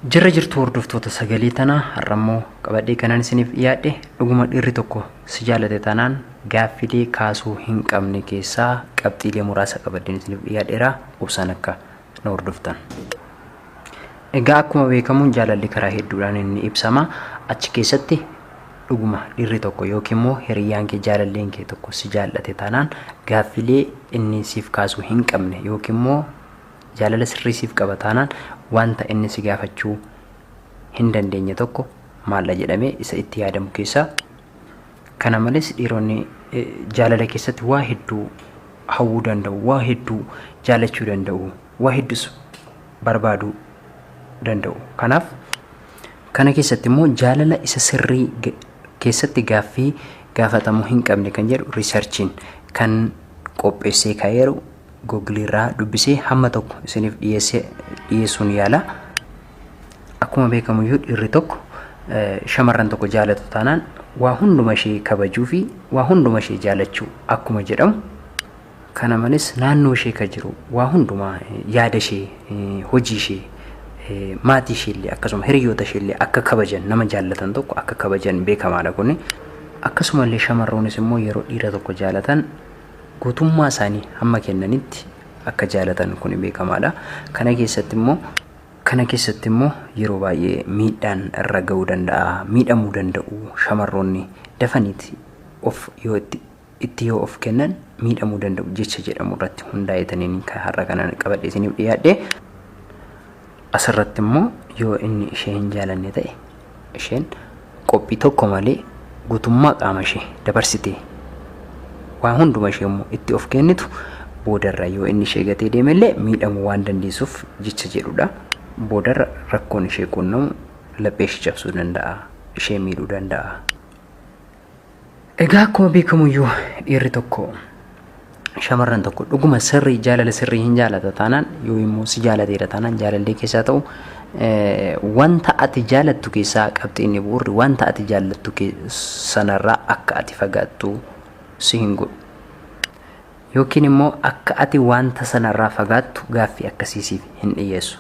Jirra jirtu hordoftoota sagalee tanaa, har'ammoo qabadhee kanan isiniif dhiyaadhe dhuguma dhiirri tokko si jaallate taanaan gaaffilee kaasuu hin qabne keessaa qabxiilee muraasa qabadheen isiniif dhiyaadheera, obsaan akka na hordoftan. Egaa akkuma beekamu jaalalli karaa hedduudhaan inni ibsama. Achi keessatti dhuguma dhiirri tokko yookiin immoo hiriyyaan kee, jaalalleen kee tokko si jaallate taanaan gaaffilee inni siif kaasuu hin qabne yookiin immoo jaalala sirrii siif qaba taanaan wanta inni si gaafachuu hin dandeenye tokko maalla jedhamee isa itti yaadamu keessaa. Kana malees dhiironni jaalala keessatti waa hedduu hawwuu danda'u, waa hedduu jaalachuu danda'u, waa hedduus barbaaduu danda'u. Kanaaf kana keessatti immoo jaalala isa sirrii keessatti gaaffii gaafatamuu hin qabne kan jedhu riisarchiin kan qopheessee ka'eeru Google irraa dubbisee hamma tokko isiniif dhiyeessuun yaala. Akkuma beekamu iyyuu dhiirri tokko shamarran tokko jaalatu taanaan waa hunduma ishee kabajuu fi waa hunduma ishee jaalachuu akkuma jedhamu, kana malees naannoo ishee kan jiru waa hundumaa, yaada ishee, hojii ishee, maatii ishee illee, akkasuma hiriyoota ishee illee akka kabajan, nama jaallatan tokko akka kabajan beekamaadha kuni. Akkasumallee shamarroonis immoo yeroo dhiira tokko jaalatan guutummaa isaanii hamma kennanitti akka jaalatan kun beekamaadha. Kana keessatti immoo yeroo baay'ee miidhaan irra ga'uu danda'a, miidhamuu danda'u. Shamarroonni dafaniiti of yoo itti yoo of kennan miidhamuu danda'u jecha jedhamu irratti hundaa'etaniin kan har'a kana qabadhee isiniif dhiyaadhe. Asirratti immoo yoo inni ishee hin jaalanne ta'e, isheen qophii tokko malee guutummaa qaama ishee dabarsitee waa hunduma ishee immoo itti of kennitu, boodarra yoo inni ishee gatee deemellee miidhamuu waan dandeessuuf jecha jedhudha. Boodarra rakkoon ishee quunnamu laphee ishee cabsuu danda'a, ishee miidhuu danda'a. Egaa akkuma beekamuyyuu dhiirri tokko shamarran tokko dhuguma sirrii jaalala sirrii hin jaalata taanaan, yoo immoo si jaalateera taanaan, jaalallee keessaa ta'u wanta ati jaalattu keessaa qabxiin bu'uurri wanta ati jaallattu sanarraa akka ati fagaattu si hin godhu. Yookiin immoo akka ati wanta sanarraa fagaattu gaaffii akkasii siif hin dhiyeessu.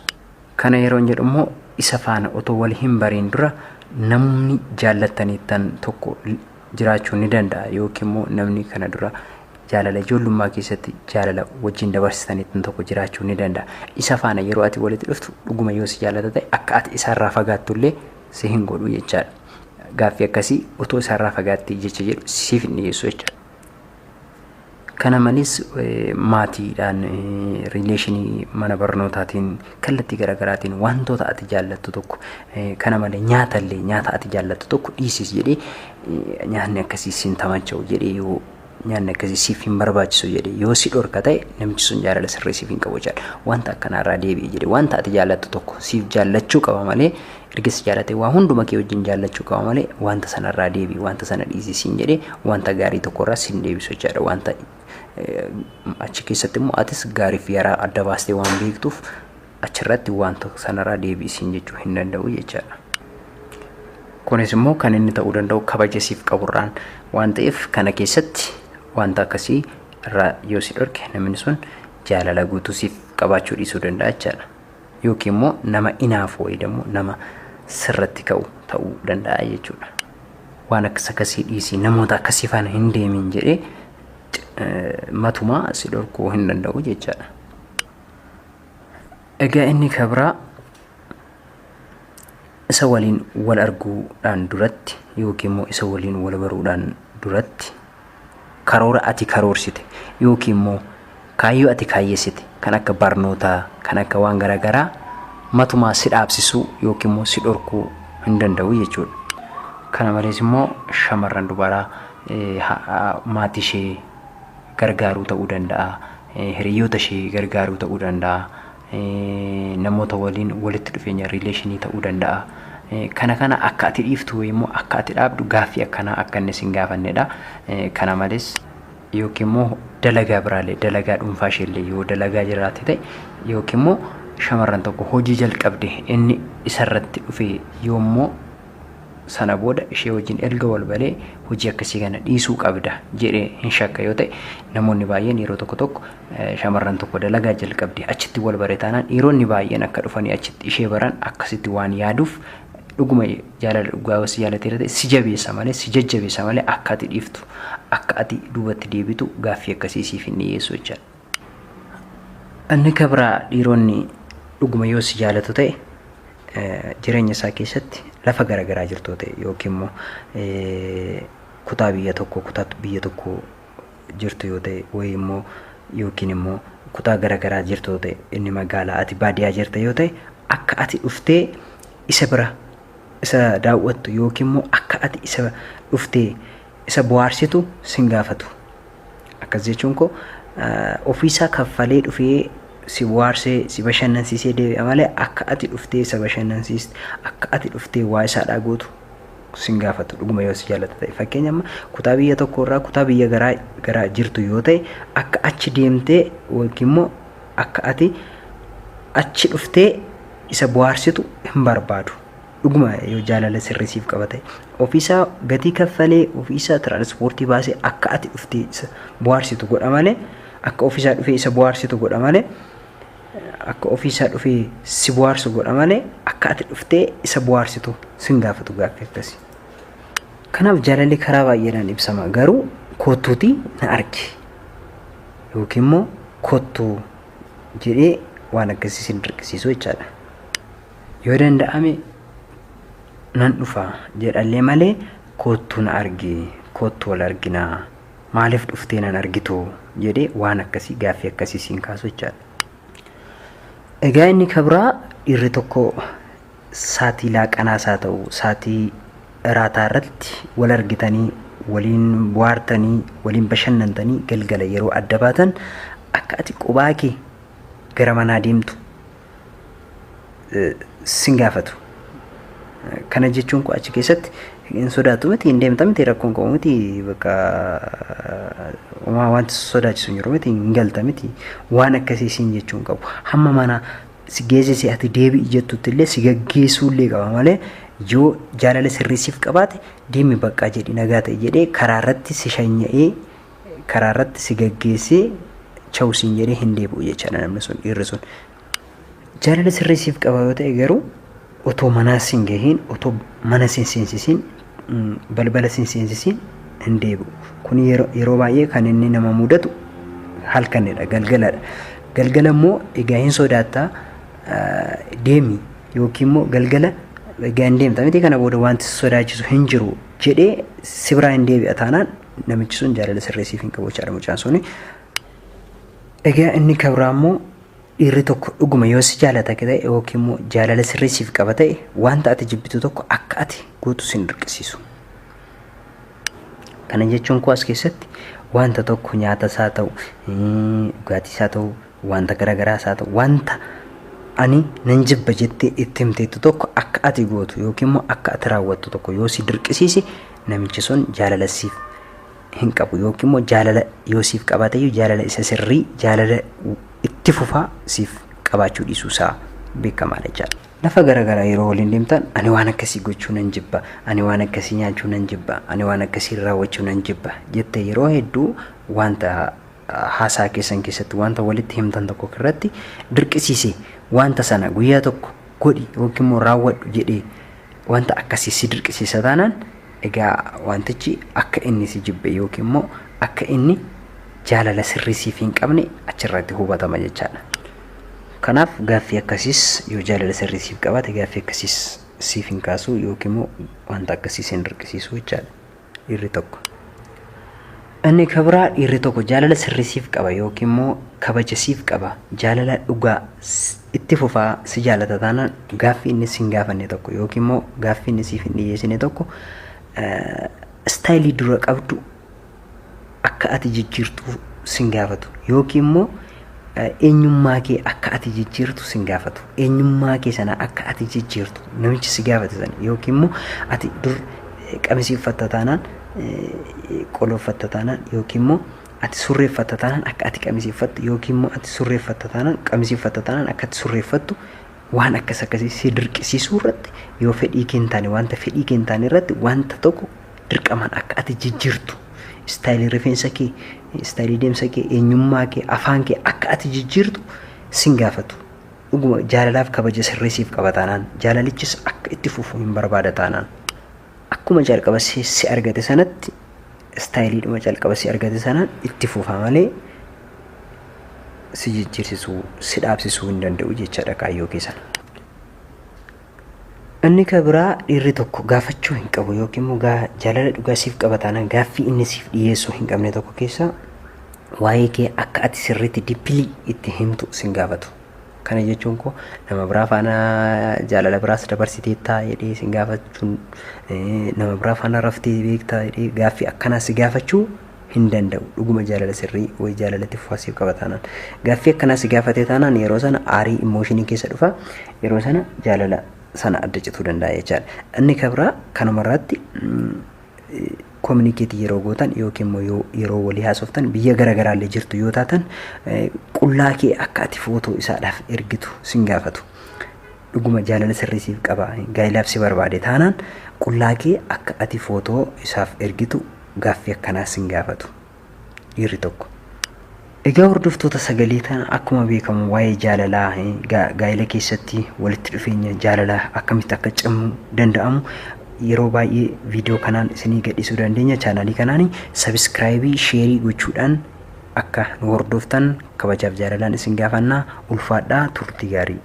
Kana yeroo jedhu immoo isa faana otoo wal hin bariin dura namni jaallattaniittan tokko jiraachuu ni danda'a, yookiin immoo namni kana dura jaalala ijoollummaa keessatti jaalala wajjin dabarsitaniittan tokko jiraachuu ni danda'a. Isa faana yeroo ati walitti dhuftu dhuguma yoo si jaallata ta'e akka ati isaarraa fagaattu illee si hin godhu jechaadha. Gaaffii akkasii otoo isaarraa fagaattee jecha jedhu siif hin dhiyeessu jechaadha. Kana malees maatiidhaan, relation, mana barnootaatiin, kallattii garaagaraatiin wantoota ati jaallattu tokko, kana malee nyaatallee, nyaata ati jaallattu tokko dhiisis jedhee, nyaanni akkasii siin tamacha'u jedhee, yoo nyaanni akkasii siif hin barbaachisu jedhee yoo si dhorka ta'e, namichi sun jaalala sirrii siif hin qabu jechaadha. Wanta akkanaarraa deebi'e jedhee wanta ati jaallattu tokko siif jaallachuu qaba malee, erga si jaallate waa hunduma kee wajjin jaallachuu qaba malee, wanta sanarraa deebi'i, wanta sana dhiisi siin jedhee wanta gaarii tokkorraa siin deebisu jechaadha. Wanta achi keessatti immoo atis gaarii fi yaraa adda baastee waan beektuuf achirratti wanta sanarraa deebi'i siin jechuu hin danda'u jechaadha. Kunis immoo kan inni ta'uu danda'u kabaja siif qaburraan waan ta'eef, kana keessatti wanta akkasii irraa yoo si dhorke namni sun jaalala guutuu siif qabaachuu dhiisuu danda'a jechaadha. Yookiin immoo nama inaafu wayii immoo nama sirratti ka'u ta'uu danda'a jechuudha. Waan akkas akkasii dhiisii, namoota akkasii faana hin deemin jedhee matumaa si dhorkuu hin danda'u jechaadha. Egaa inni kabraa isa waliin wal arguudhaan duratti yookiin immoo isa waliin wal baruudhaan duratti karoora ati karoorsite yookiin immoo kaayyoo ati kaayyessite kan akka barnootaa, kan akka waan garaagaraa matumaa si dhaabsisuu yookiin immoo si dhorkuu hin danda'u jechuudha. Kana malees immoo shamarran dubaraa maatii ishee gargaaruu ta'uu danda'a, hiriyoota ishee gargaaruu ta'uu danda'a, namoota waliin walitti dhufeenya relation ta'uu danda'a. Kana akka ati dhiiftu immoo akka ati dhaabdu gaaffii akkanaa akka inni sin gaafannedha. Kana malees yookiin immoo dalagaa biraallee, dalagaa dhuunfaa isheellee yoo dalagaa jiraate ta'e, yookiin immoo shamarran tokko hojii jalqabde inni isarratti dhufe yoommoo sana booda ishee wajjin erga wal baree hojii akkasii kana dhiisuu qabda jedhee hin shakka yoo ta'e, namoonni baay'een yeroo tokko tokko shamarran tokko dalagaa jalqabdi achitti wal bare taanaan dhiironni baay'een akka dhufanii achitti ishee baran akkasitti waan yaaduuf, dhuguma jaalala dhugaa si jaalateera ta'e si jabeessa malee, si jajjabeessa malee, akka ati dhiiftu, akka ati duubatti deebitu gaaffii akkasii siif hin dhiyeessu jechaadha. Inni kan biraa, dhiironni dhuguma yoo si jaalatu ta'e, jireenya isaa keessatti lafa garaagaraa jirtu ta'e yookiin immoo kutaa biyya tokko kutaa biyya tokko jirtu yoo ta'e, wayii immoo yookiin immoo kutaa garaagaraa jirtu yoo ta'e, inni magaalaa ati baadiyyaa jirta yoo ta'e, akka ati dhuftee isa bira isa daawwattu yookiin immoo akka ati isa dhuftee isa bohaarsitu sin gaafatu. Akkas jechuun koo, ofiisaa kaffalee dhufee si bohaarsee, si bashannansiisee deebi'a malee, akka ati dhuftee isa bashannansiiste, akka ati dhuftee waa isaadhaa gootu sin gaafatu, dhuguma yoo si jaallata ta'e. Fakkeenya, amma kutaa biyya tokko irraa kutaa biyya garaa garaa jirtu yoo ta'e, akka achi deemtee yookiin immoo akka ati achi dhuftee isa bohaarsitu hin barbaadu. Dhuguma yoo jaalala sirrii siif qaba ta'e, ofiisaa gatii kaffalee, ofiisaa tiraanspoortii baasee akka ati dhuftee isa bohaarsitu godha malee, akka ofiisaa dhufee isa bohaarsitu godha malee, akka ofiisaa dhufee si bohaarsu godha malee, akka ati dhuftee isa bohaarsitu sin gaafatu gaaffii akkasii. Kanaaf jaalalli karaa baay'eedhaan ibsama, garuu kottuutii na argi yookiin immoo kottuu jedhee waan akkasii sin dirqisiisu jechaadha. Yoo danda'ame nan dhufa jedhallee malee, kottuu na argi, kottuu wal arginaa, maaliif dhuftee nan argitu jedhee waan akkasii gaaffii akkasii siin kaasu jechaadha. Egaa inni kan biraa, dhiirri tokko saatii laaqanaas haa ta'u, saatii iraataa irratti wal argitanii, waliin bohaartanii, waliin bashannantanii, galgala yeroo adda baatan akka ati qubaa kee gara manaa deemtu sin gaafatu. Kana jechuun koo, achi keessatti hin sodaatu miti, hin deemta miti, rakkoon qabu miti, bakka wanti sodaachisu hin jiru miti, hin galta miti, waan akkasii siin jechuun qabu. Hamma mana si geessise ati deebi'i jettutti illee si gaggeessuu illee qaba malee, yoo jaalala sirrii siif qabaate, deemi baqqaa jedhi, nagaa ta'e jedhee karaa irratti si shanya'ee, karaa irratti si gaggeessee, chawu siin jedhee hin deebi'u jechaadha namni sun, dhiirri sun. Jaalala sirrii siif qaba yoo ta'e garuu, otoo manaa sin gahiin, otoo mana sin seensisiin, balbala sin seensisiin hin deebi'u. Kun yeroo baay'ee kan inni nama mudatu halkanidha, galgaladha. Galgala immoo egaa hin sodaattaa, deemi yookiin immoo galgala egaa hin deemta miti, kana booda wanti si sodaachisu hin jiru jedhee si biraa hin deebi'a taanaan, namichi sun jaalala sirrii siif hin qabu jechaadha, mucaan suni. Egaa inni kan biraa immoo, dhiirri tokko dhuguma yoo si jaalata ta'e yookiin immoo jaalala sirrii siif qaba ta'e, wanta ati jibbitu tokko akka ati gootu sin dirqisiisu. Kana jechuun koo, as keessatti wanta tokko, nyaata isaa ta'u, dhugaatii isaa ta'u, wanta garaagaraa isaa ta'u, wanta ani nan jibba jettee itti himteettu tokko akka ati gootu yookiin immoo akka ati raawwattu tokko yoo si dirqisiise, namichi sun jaalala siif hin qabu, yookiin immoo jaalala yoo siif qabaate iyyuu, jaalala isa sirrii, jaalala itti fufaa siif qabaachuu dhiisuu isaa beekamaadha jechaadha. Lafa garaagaraa yeroo waliin deemtan, ani waan akkasii gochuu nan jibba, ani waan akkasii nyaachuu nan jibba, ani waan akkasii raawwachuu nan jibba jettee yeroo hedduu wanta haasaa keessan keessatti wanta walitti himtan tokko irratti dirqisiise, wanta sana guyyaa tokko godhi yookiin immoo raawwadhu jedhee wanta akkasii si dirqisiisa taanaan, egaa wantichi akka inni si jibbe yookiin immoo akka inni jaalala sirrii siif hin qabne achirratti hubatama jechaadha. Kanaaf gaaffii akkasiis, yoo jaalala sirrii siif qabaate, gaaffii akkasiis siif hin kaasu yookiin immoo wanta akkasii sin dirqisiisu jechaadha dhiirri tokko. Inni kan biraa, dhiirri tokko jaalala sirrii siif qaba yookiin immoo kabaja siif qaba, jaalala dhugaa itti fufaa si jaalata taanaan, gaaffii inni sin gaafanne tokko yookiin immoo gaaffii inni siif hin dhiyeessine tokko, istaayilii dura qabdu akka ati jijjiirtu sin gaafatu, yookiin immoo eenyummaa kee akka ati jijjiirtu sin gaafatu. Eenyummaa kee sana akka ati jijjiirtu namichi si gaafate sana, yookiin immoo ati dur qamisii uffatta taanaan, qoloo uffatta taanaan, yookiin immoo ati surree uffatta taanaan akka ati qamisii uffattu, yookiin immoo ati surree uffatta taanaan, qamisii uffatta taanaan akka ati surree uffattu. Waan akkas akkasii si dirqisiisuu irratti, yoo fedhii kee hin taane, wanta fedhii kee hin taane irratti wanta tokko dirqamaan akka ati jijjiirtu, style rifeensa kee, style deemsa kee, eenyummaa kee, afaan kee akka ati jijjiirtu sin gaafatu. Dhuguma jaalalaaf kabaja sirrii siif qaba taanaan, jaalalichis akka itti fufu hin barbaada taanaan, akkuma jalqaba si argate sanatti, styleiidhuma jalqaba si argate sanaan itti fufa malee si jijjiirsisuu, si dhaabsisuu hin danda'u jechaadha kaayyoo kee sana. Inni kan biraa, dhiirri tokko gaafachuu hin qabu yookiin immoo jaalala dhugaa siif qaba taanaan gaaffii inni siif dhiyeessuu hin qabne tokko keessaa waa'ee kee akka ati sirriitti deeply itti himtu sin gaafatu. Kana jechuun koo nama biraa faana jaalala biraas dabarsiteettaa jedhee sin gaafachuun, nama biraa faana raftee beektaa jedhee gaaffii akkanaa si gaafachuu hin danda'u. Dhuguma jaalala sirrii wayi jaalalatti fufaa siif qaba taanaan. Gaaffii akkanaa si gaafate taanaan yeroo sana aarii, emotion keessa dhufa, yeroo sana jaalala sana adda cituu danda'a jechaadha. Inni kan biraa kanumarratti communicate yeroo gootan yookiin immoo yeroo walii haasoftan, biyya garaagaraallee jirtu yoo taatan, qullaa kee akka ati footoo isaadhaaf ergitu sin gaafatu. Dhuguma jaalala sirrii siif qaba, gaa'ilaaf si barbaade taanaan, qullaa kee akka ati footoo isaaf ergitu gaaffii akkanaa sin gaafatu dhiirri tokko. Egaa hordoftoota sagalee tana, akkuma beekamu waa'ee jaalalaa, gaa'ila keessatti walitti dhufeenya jaalalaa akkamitti akka cimuu danda'amu yeroo baay'ee viidiyoo kanaan isinii gadhiisuu dandeenya. Channelii kanaan subscribe, share gochuudhaan akka nu hordoftan kabajaaf jaalalaan isin gaafannaa. Ulfaadhaa, turtii gaarii.